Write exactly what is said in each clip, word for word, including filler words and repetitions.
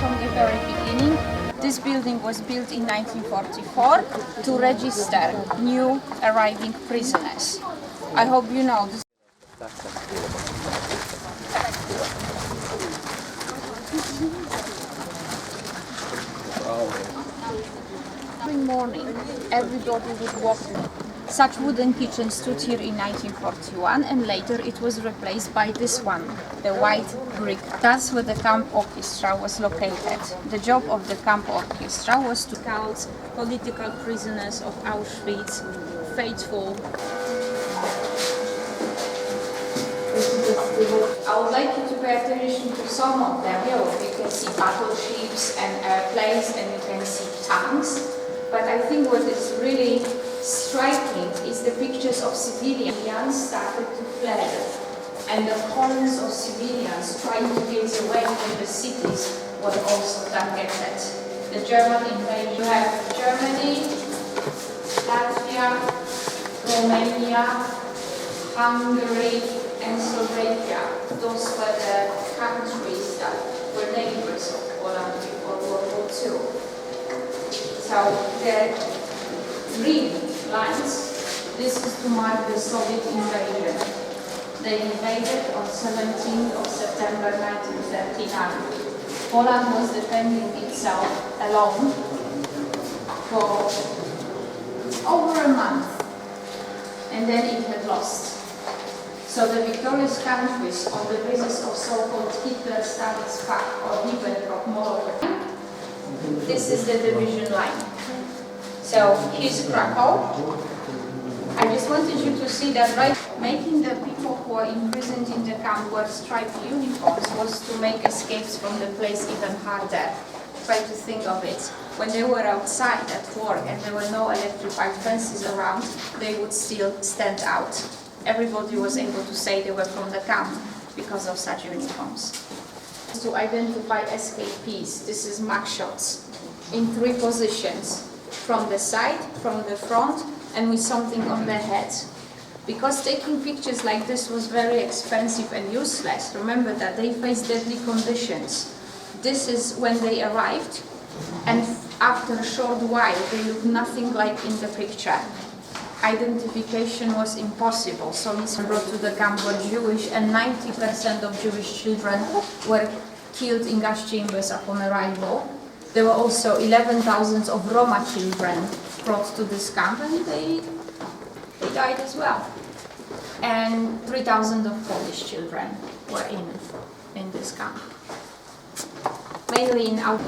From the very beginning, this building was built in nineteen forty-four to register new arriving prisoners. I hope you know this. Every morning, everybody would walk. Such wooden kitchens stood here in nineteen forty-one, and later it was replaced by this one, the white brick. That's where the camp orchestra was located. The job of the camp orchestra was to count political prisoners of Auschwitz, faithful. I would like you to pay attention to some of them. You know, you can see battleships and airplanes, and you can see tanks. But I think what is really striking is the pictures of civilians started to fled, and the columns of civilians trying to get away from the cities were also targeted. The German invasion, you have Germany, Latvia, Romania, Hungary, and Slovakia. Those were the countries that were neighbors of Poland before World War Two. So the green lines, this is to mark the Soviet invasion. They invaded on seventeenth of September nineteen thirty-nine. Poland was defending itself alone for over a month, and then it had lost. So the victorious countries, on the basis of so-called Hitler-Stalin's pact or Ribbentrop-Molotov, this is the division line. So here's Krakow. I just wanted you to see that, right, making the people who are imprisoned in the camp wear striped uniforms was to make escapes from the place even harder. Try to think of it. When they were outside at work and there were no electrified fences around, they would still stand out. Everybody was able to say they were from the camp because of such uniforms. To identify escapees, this is mugshots in three positions, from the side, from the front, and with something on the head. Because taking pictures like this was very expensive and useless, remember that they faced deadly conditions. This is when they arrived, and after a short while, they looked nothing like in the picture. Identification was impossible, so Miss brought to the camp were Jewish, and ninety percent of Jewish children were killed in gas chambers upon arrival. There were also eleven thousand of Roma children brought to this camp, and they, they died as well. And three thousand of Polish children were in, in this camp. Mainly in our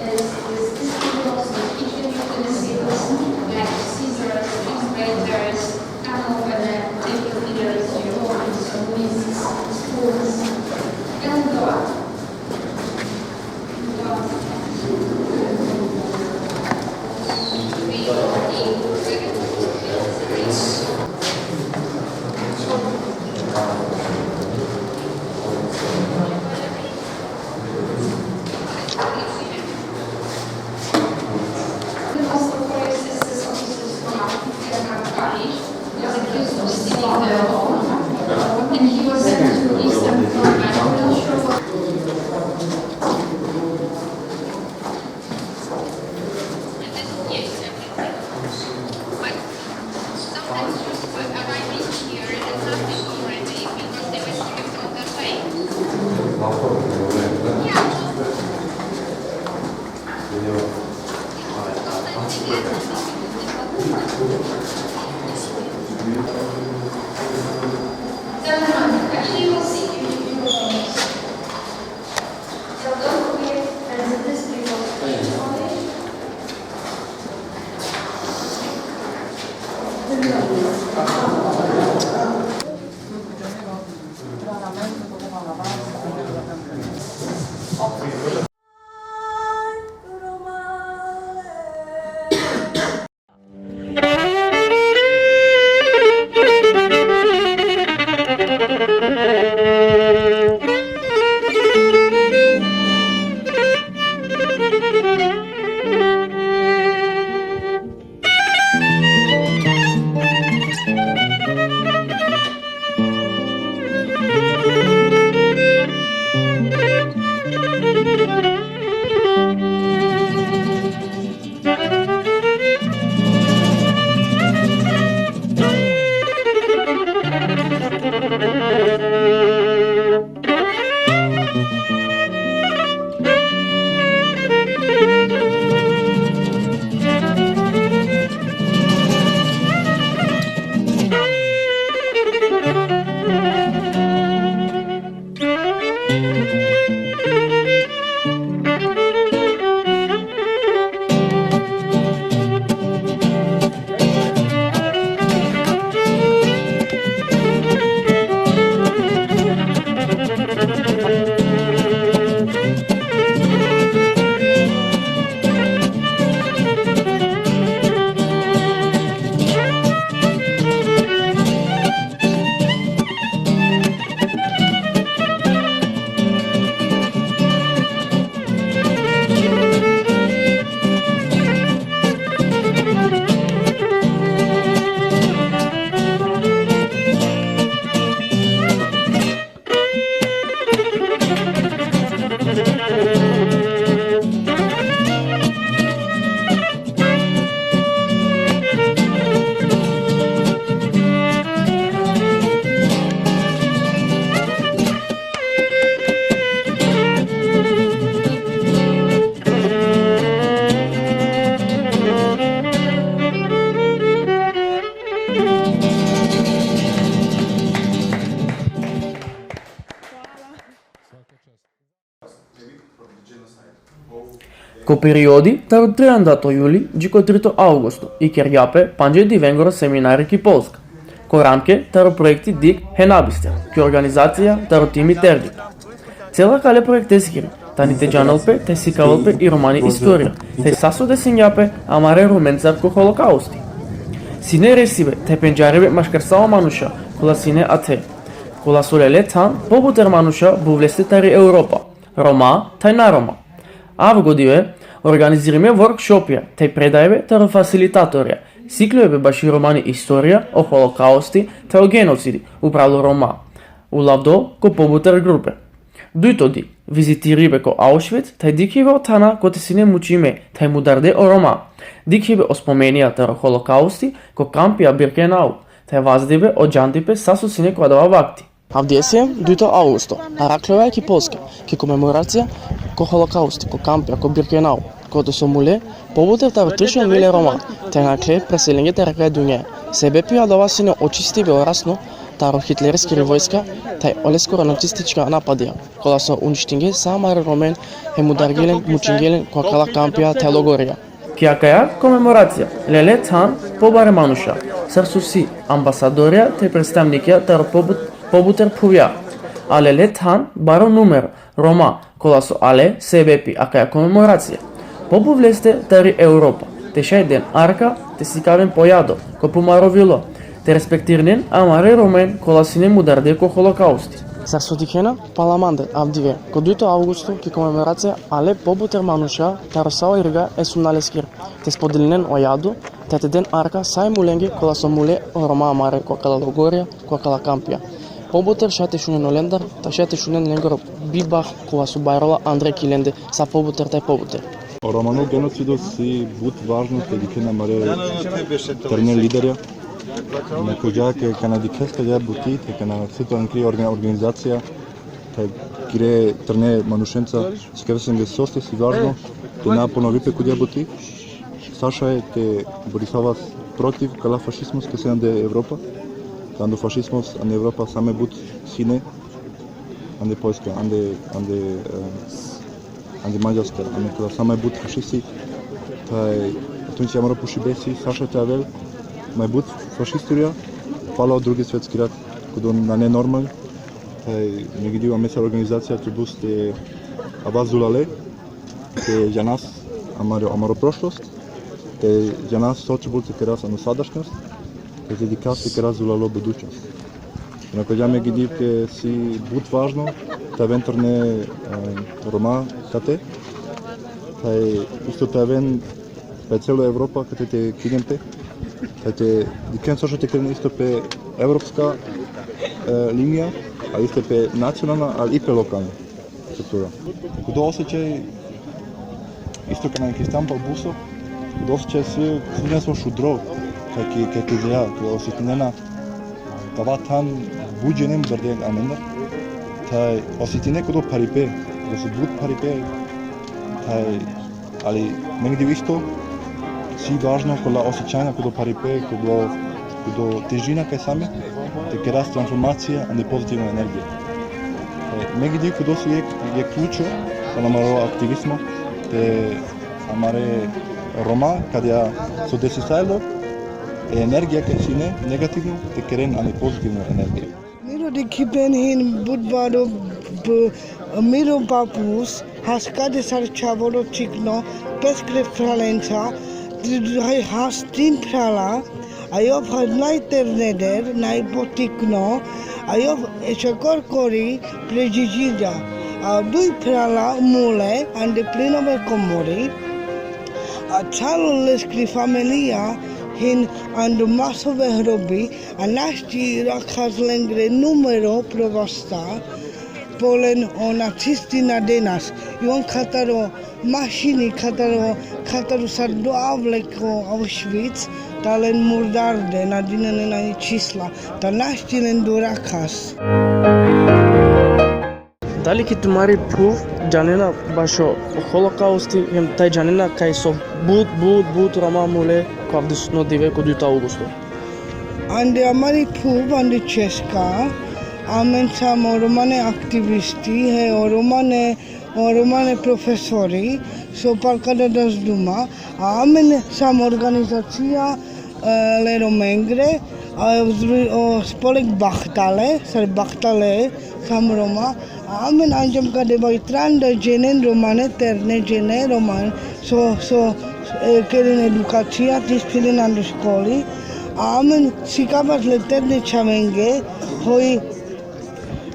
Ko periodi taro triandato juli dži ko trito augusto, ikergja pe pandže dnevengoro seminari ki Polska. Ko ramke taro proekti Dik Henabister, ki organizacija taro timi Terdik. Cel akale proekteskiri tani te džanel pe, te sikavel pe i romani istorija, te sa so desingja pe amare Romencar ko holokausti. Sine resibe te pendžaribe maškar sa o manuša kola sine athe. Kola so lele than pobuter manuša buvleste tari Evropa, Roma thaj na Roma. Avgo dive organizirime vorkšopija thaj predajbe taro fasilitatorja, sikljojbe baši romani istorija o holokausti thaj o genocidi upral o Roma, ulavdo ko pobuter grupe. Dujto di, vizitiribe ko Auschwitz thaj dikhibe o thana kote sine mučime thaj mudarde o Roma. Dikhibe o spomenija taro holokausti ko kampija Birkenau, thaj vazdibe o džandipe sa so sine ko adava vakti. Avdive siem dujto augusto, arakhljovaja ki Polska, ki komemoracija ko holokausti ko kampija ko Birkenau, kote so mule pobuter taro trišel mile Roma, thaj nakhle preselingje tari akaja dunjaja. Sebepi adava sine o čistibe o rasno taro hitlereskiri vojska thaj oleskoro nacistička napadija, kola so uništingje sa amare Romen, hem mudargje len, mučingje len ko akala kampija thaj logorija. Ki akaja komemoracija lele than pobare manuša, sar so si ambasadorja thaj predstavnikja taro pobut-, pobuter phuvja. A lele than baro numero Roma kola so ale sebepi akaja komemoracija. Pobuvleste tari Evropa, te šaj den arka, te sikaven po jado, ko pumaro vilo, te respektirinen amare Romen kola sine mudarde ko holokausti. Sar so dikhena, pala mande avdive, ko dujto augusto, ki komemoracija ale pobuter manuša taro sa o irga e sumnaleskiri, te spodelinen o jado, thaj te den arka sa e mulenge kola so mule o Roma amare ko akala logorija, ko akala kampija. Pobuter šaj te šunen olendar, thaj šaj te šunen lengoro bibah kova so bajrola andre ki lende sa pobuter thaj pobuter. O romano genocido si but važno te dikhen amare terne liderja. Nakođa ke kana dikhes akaja buti, te kana sito ankri orga-, organizacija, te kire terne manušenca, sikavesenge soste si važno te na ponovi pe kodeja buti. Sa šaj te borisavas protiv kala fašizmos kaj sine ande Evropa. Kaj ando fašizmos ande Evropa sa me but sine, ande Poljska, ande, ande, e, ande Mađarska, ande kola sa me but fašisti. Thaj, atunci amaro pučibe si, sa šaj te avel me but fašisturja pala o Drugi svetski rat, kodo nane normalno. Thaj, me gidinava, ame sar organizacija trebus te avas zulale, te džanas amaro, amaro prošlost, te džanas so trebus te keras ano sadašnjost, te, te dikhas te keras zulalo budućnost. Nakođa me gidinava ke si but važno te aven terne, e, Roma kate, thaj isto te aven pe celo Evropa, kate te kiden pe, thaj te dikhen so šaj te keren isto pe evropska, e, linija, ali isto pe nacionalna, ali i pe lokalna struktura. Kodo osećaj, isto kana ki stan pal buso, kodo osećaj si, si nešto šudro, kaj ki, kaj ki džeja, kaj osetinena, kava than but džene mudarde amendar, thaj osetine kodo pharipe, kodo si but pharipe, thaj Ali me gidinava isto si važno kola osećanja kodo pharipe, kodo, kodo težina kaj sa me, te keras transformacija ande pozitivna energija. E, me gidinava kodo si jekh, jekh ključo, kola amaro aktivizmo, te amare Roma, kadaja so desisajlo, e energija kaj sine negativno, te keren ane pozitivno energija. Miro dikhiben hin but baro, b-, miro papus, haska de sar čhavoro čikno, pes kre phralenca, d-, d-, has tin phrala, a jov has najterneder, najpotikno, a jov e čakor kori pre džidžija, a duj phrala mule, ande plinove komori, a čalo leskri familija hin ando masove hrobi, A našti rakhas lengre numero pro vasta, polen o nacisti nadenas, i on kataro mašini, kataro, kataro sar do avle ko Auschwitz, ta len murdarde, nadinena ani čisla, ta našti len do rakhas. Dali ki tumari phuv džanena bašo holokausti, hem taj džanena kaj so but, but, but Roma mule ko avdisutno dive ko dujto avgusto? Ande amari phuv, ande Češka, amen sam o romane aktivisti, he o romane, o romane profesori, So, pal kada das duma, a amen sam organizacija, e, le Romengre, a, o, o, spolek Bahtale, sar Bahtale, sam Roma, a amen anđam ka debaj tranda džene romane, terne džene romane, so, so, e, keren edukacija, tisinen ando školi, a amen sikavas le terne čhavenge, hoj,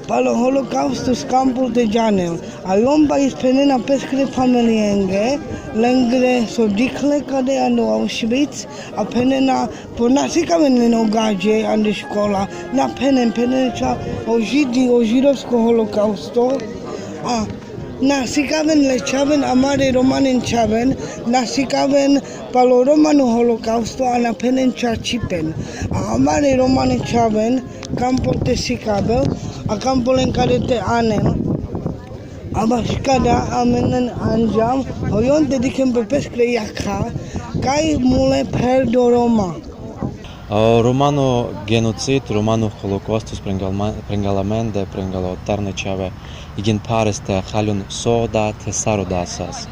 pal holokausto kampul te džanel. A jomba isphenena peskere familienge, lengere so dikhle kade ando Auschwitz, a phenena po na sikaven len o gađe ande škola, na phenen, phenen ča o Židi, o židovsko holokausto, a na sikaven le čhaven, amare romane čhaven, na sikaven pal romano holokausto, a na phenen čačipen. A amare romane čhaven, kampul te sikavel, a kampul len kade te anel. A baš kada amen len anđam, o jon te dikhen pe peskere jakha, kaj mule pherdo Roma. O romano genocid, romano holokausto, prengal ma-, prengal amende, prengal o terne čhave, igen phares te haljun so da te sarodasas.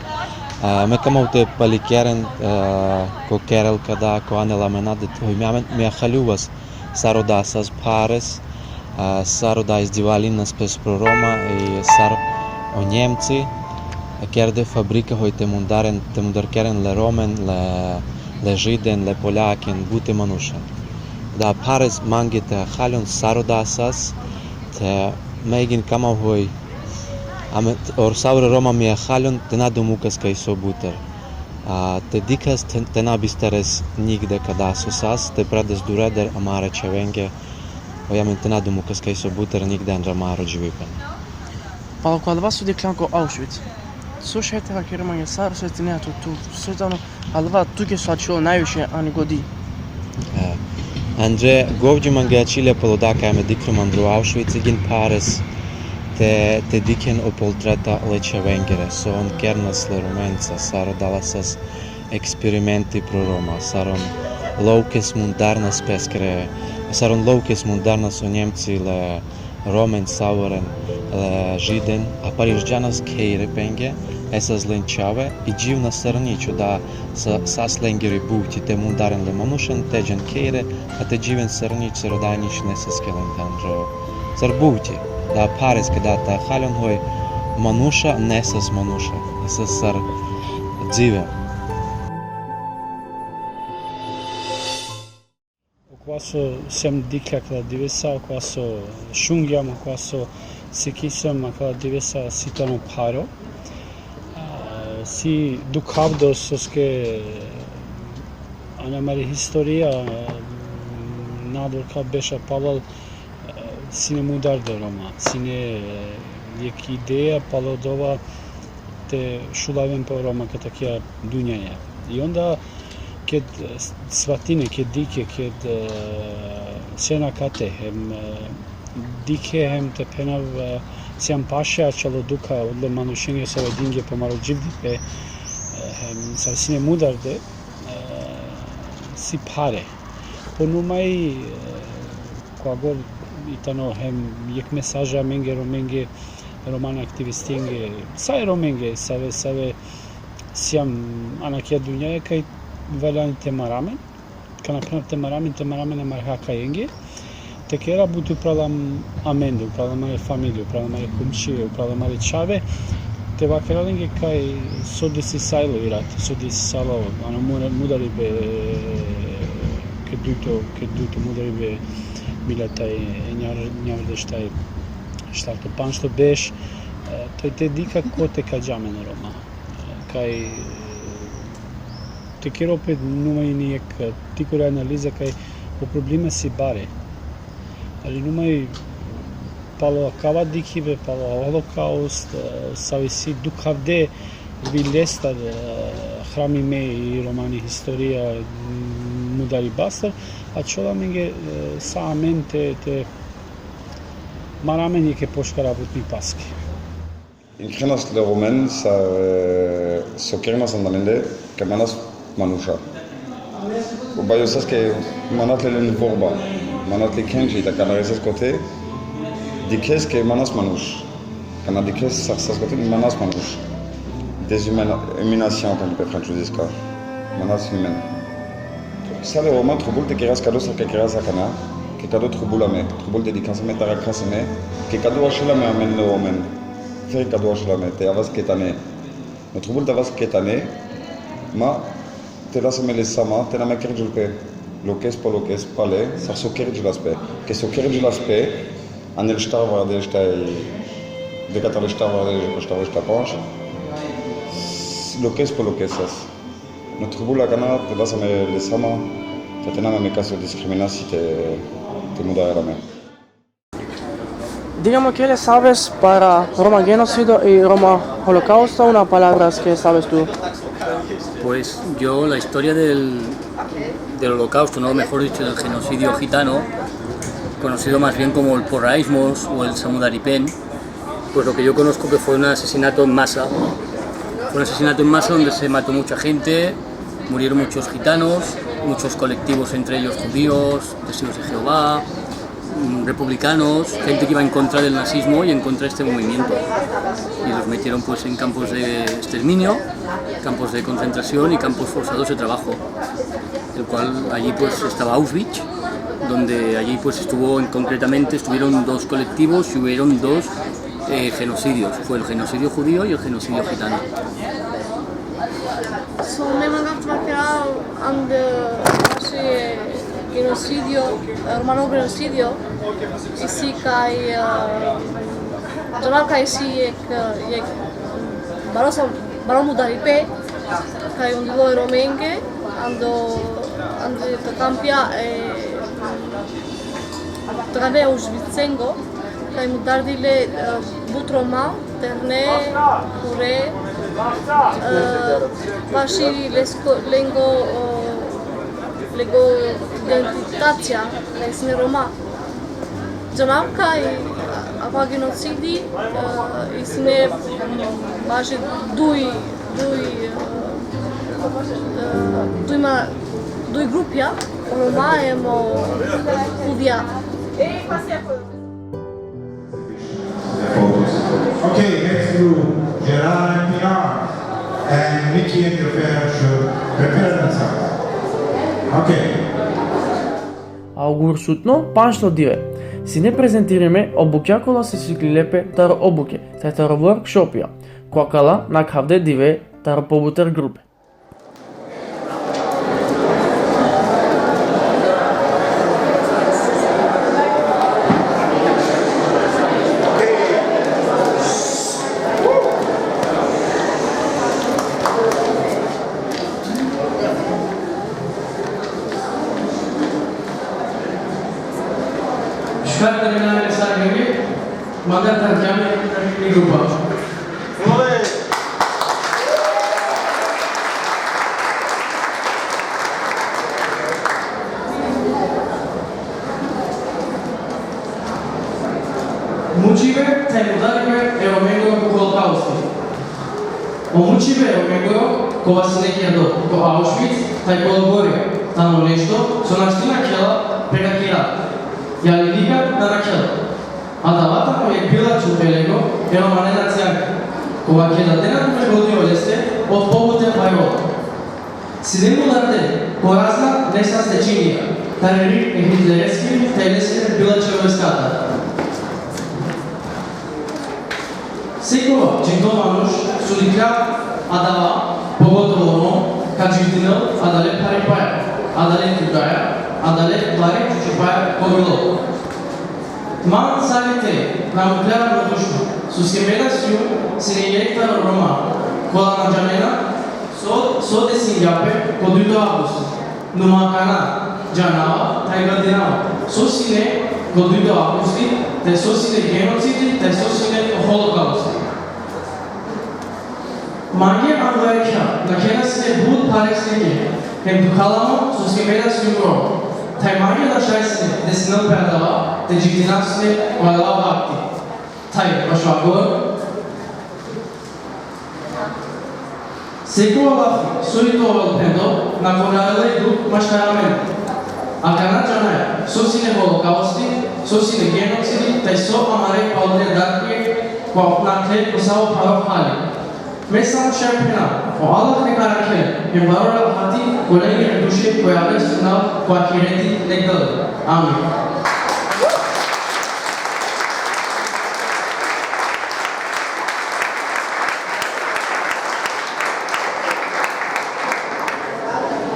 A, me kamav te palikeren, a, ko kerel kada, ko anel amen ade, hoj me amen, me haljuvas sarodasas phares, a, saroda izdivalina spes pro Roma, i sar o Nemci, a, kerde fabrika hoj te mundaren, te mundarkeren le Romen, le, le Židen, le Poljaken, bute manuša. Da phares mange te haljun sarodasas, te me igen kamav hoj, amen, o savore Roma me haljun, te na domukas kaj so butar. A, te dikhas, te, te na bistares nigde kada so sas, te predas dureder amare čhavenge, hoj amen te na domukas kaj so butar nigde andre amaro dživipen. Pal ko adava so dikhljan ko Auschwitz. So šaj te vakere mange sar so te ne tu, tu, so tano adava tuke so ačhilo najviše ani godi. E, andre, govđi mange ačhile pal oda kaj me dikhlum andre Auschwitz, igen phares, te, te dikhen o poltreta le čhavengere, so on kernas le Romenca, sar o dalasas eksperimenti pro Roma, sar on loukes mundarnas peskere, sar on loukes mundarnas o Nemci le Romen, savoren, le Židen, a parišđanas kheire penge, esas len čhave, i dživna sar nič, da sa, sas lengiri buti, te mundaren le manušen, te džen kheire, a te dživen sar nič, sar oda nič nesas ke len tandro. Sar buti, da phares kada te haljun hoj manuša, nesas manuša, nesas sar džive. Okova so sem dikhlja akala divesa, okova so šungjam, okova so sikisem akala divesa si tano pharo. A, si dukhavdo soske ani amari historija, a, nadoleka beša palal, a, sine mudarde Roma, sine, a, jekh ideja pal odova te šulaven pe o Roma ko takija dunjaja. I onda ked, e, svatine, ked dikhe, ked, e, sen akate, hem, e, dikhe, hem te phenav, e, sijam paše ačhilo dukha odola manušenge so vajdinge po amaro dživdipe, e, hem sar sine mudarde, e, si phare. Po numaj, e, ko agor i tano hem jekh mesaža amenge Romenge, romane aktivistenge, save Romenge, save, save sijam ani akija dunjaja kaj valjani te maramen, kana phenav te maramen, te maramen amare hakajenge, te kera buti upral amende, upral amare familije, upral amare komšije, upral amare čhave, te vakera lenge kaj so desisajlo i rati, so desisalo, ano mu-, mudaribe, ke dujto, ke dujto mudaribe mileta e, e njar-, njavardeš taj, štarto, pandžto berš, e, te, te dikha kote ka dža amen o Roma. E, kaj, e, te kera pe numaj ini jekh, e, tikuri analiza kaj o problema si bare. Ali numaj palo akava dikhibe, palo holokaust, e, savi si dukhavde vilestar, e, hramime i romani historija, m, mudaribastar, ačhola amenge, e, sa amen te, te maramen jekhe pošukar rabutnipaske. Inkrenas le Romen sa, e, so kernas anda lende, kaj manas manuša. Obajosas kaj manas le len vorba, manas le khenči, da kana resas kote, dikhes kaj manas manuš. Kana dikhes sar sas kote, manas manuš. Déshumanisation, quand tu peux prendre jusqu'à menace humaine. Sale Roma, trouble te keras kadó, sale keras akana, ke kadó trouble ame, trouble te di kasame, tara kasame, ke kadó ashilame amen lo omen. Fere kadó ashilame, te avas ketane. No trouble te avas ketane, ma te lasame le sama, te na me kergel pe. Lokes po lokes pale, sar so kergelas pe. Ke so kergelas pe, anel shtar vardel shtai, de katar le shtar vardel, shtar vardel shtai panch. Lokes po lokes sas. No trouble akana, te lasame le sama, te na me kaso diskriminasi te, te mudarelame. Dígame, ¿qué le sabes para Roma genocidio y Roma holocausto? Unas palabras que sabes tú. Pues yo la historia del, del holocausto, no, mejor dicho, del genocidio gitano, conocido más bien como el porraismos o el samudaripen, pues lo que yo conozco que fue un asesinato en masa. Fue un asesinato en masa donde se mató mucha gente, murieron muchos gitanos, muchos colectivos, entre ellos judíos, testigos de Jehová, mm, republicanos, gente que iba en contra del nazismo y en contra de este movimiento. Y los metieron, pues, en campos de exterminio, campos de concentración y campos forzados de trabajo, el cual allí, pues, estaba Auschwitz, donde allí, pues, estuvo en, concretamente, estuvieron dos colectivos y hubieron dos, eh, genocidios. Fue el genocidio judío y el genocidio gitano. So, me mangav te vakerav ande, eh, genocidio, eh, romano genocidio, isi kaj, eh, džanav kaj isi jekh, jekh baro sa-, baro mudaripe kaj undilo e Romenge, ando, ande te kampia, eh, te kampia Auschwitzengo, kaj mudardile, eh, but Roma, terne, kure, eh, vaši lesko-, lengo, o, lengo identitacija, kaj sine Roma. Džanav kaj, a, akava genocidi, eh, isi sine, mm, vaši duj, duj, eh, eh, duj ma-, duj grupja, o Roma em o Judija. Okay, next group, Gerard and Pinar, and Mickey and your parents should prepare themselves. Okay. Augursuno panšto dive. Sine prezentirime o bukja kola so siklile pe taro o bukje, thaj taro workshopja, kola ka la nakhavde dive taro pobuter grupe. Šukar terminame sargimi, manda taro kjami grupa. Mučibe thaj mudaribe e Romengoro ko holokausti. O mučibe e Romengoro kova sine kerdo ko Auschwitz thaj ko logori, tano nešto so našti nakhela pe kaki rat. Jali nikad na nakhela. Adava tano jekh bilačho felego e romane naciake, kova keda dena tumen godi oleste, ov pobuter pajrola. Sine mudarde ko razna nesazlečinija, tari rit e Hitlereske, thaj leskere bilačhe vojskatar. Sekova džikdo manuš so dikhlja adava, pogotovo ono, ka džikdinel adale pharipaja, adale tukaja, adale bare čučupaja ko bilo. Man sar i te na mukhlja ravnodušno, soske me da sijum sine jekh taro Roma kola na džanena so, so desingja pe ko dujto avgusti. Numa akana džanava thaj gledinava so sine ko dujto avgusti, thaj so sine genocidi, thaj so sine holokausti. Mange ando jekh nakhena sine but phare slike, hem dukhala man soske me da sijum Rom. Thaj mange da šaj sine desinel pe adava, te džikdinav sine ko adava vakti. Thaj bašo agor. Sekova lafi so i te ovel phendo, na korela le dukh maškar amen. Akana džanaja so sine holokausti, so sine genocidi, thaj so amare palote darke, kova nakhle ko savo pharo hali. Me samo šaj phenav, o Allah nek arakhel hem barorel hati, ko lengi hem duše, koj aver sunel, ko ahireti nek del. Amin.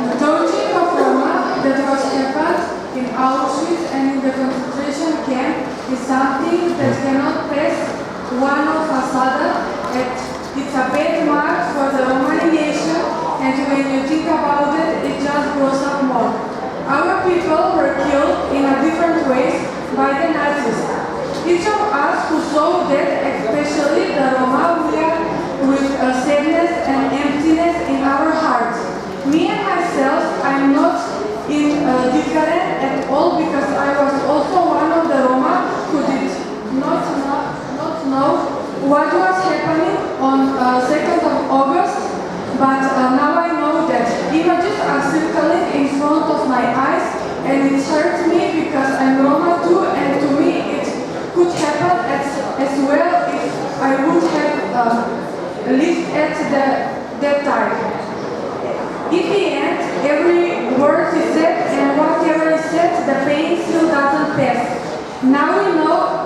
The torturing of Roma that was happened in Auschwitz and in the concentration camp is something that cannot pass one of us other. It, it's a bad mark for the Romani nation, and when you think about it, it just grows up more. Our people were killed in a different ways by the Nazis. Each of us who saw that, especially the Roma, we are with a sadness and emptiness in our hearts. Me and myself, I'm not in, uh, different at all because I was also one of the Roma who did not know, not know what was happening on, uh, second of August, but, uh, now I know that images are circling in front of my eyes and it hurts me because I'm Roma too, and to me it could happen as, as well if I would have, uh, lived at the, that time. In the end, every word is said, and whatever is said, the pain still doesn't pass. Now we know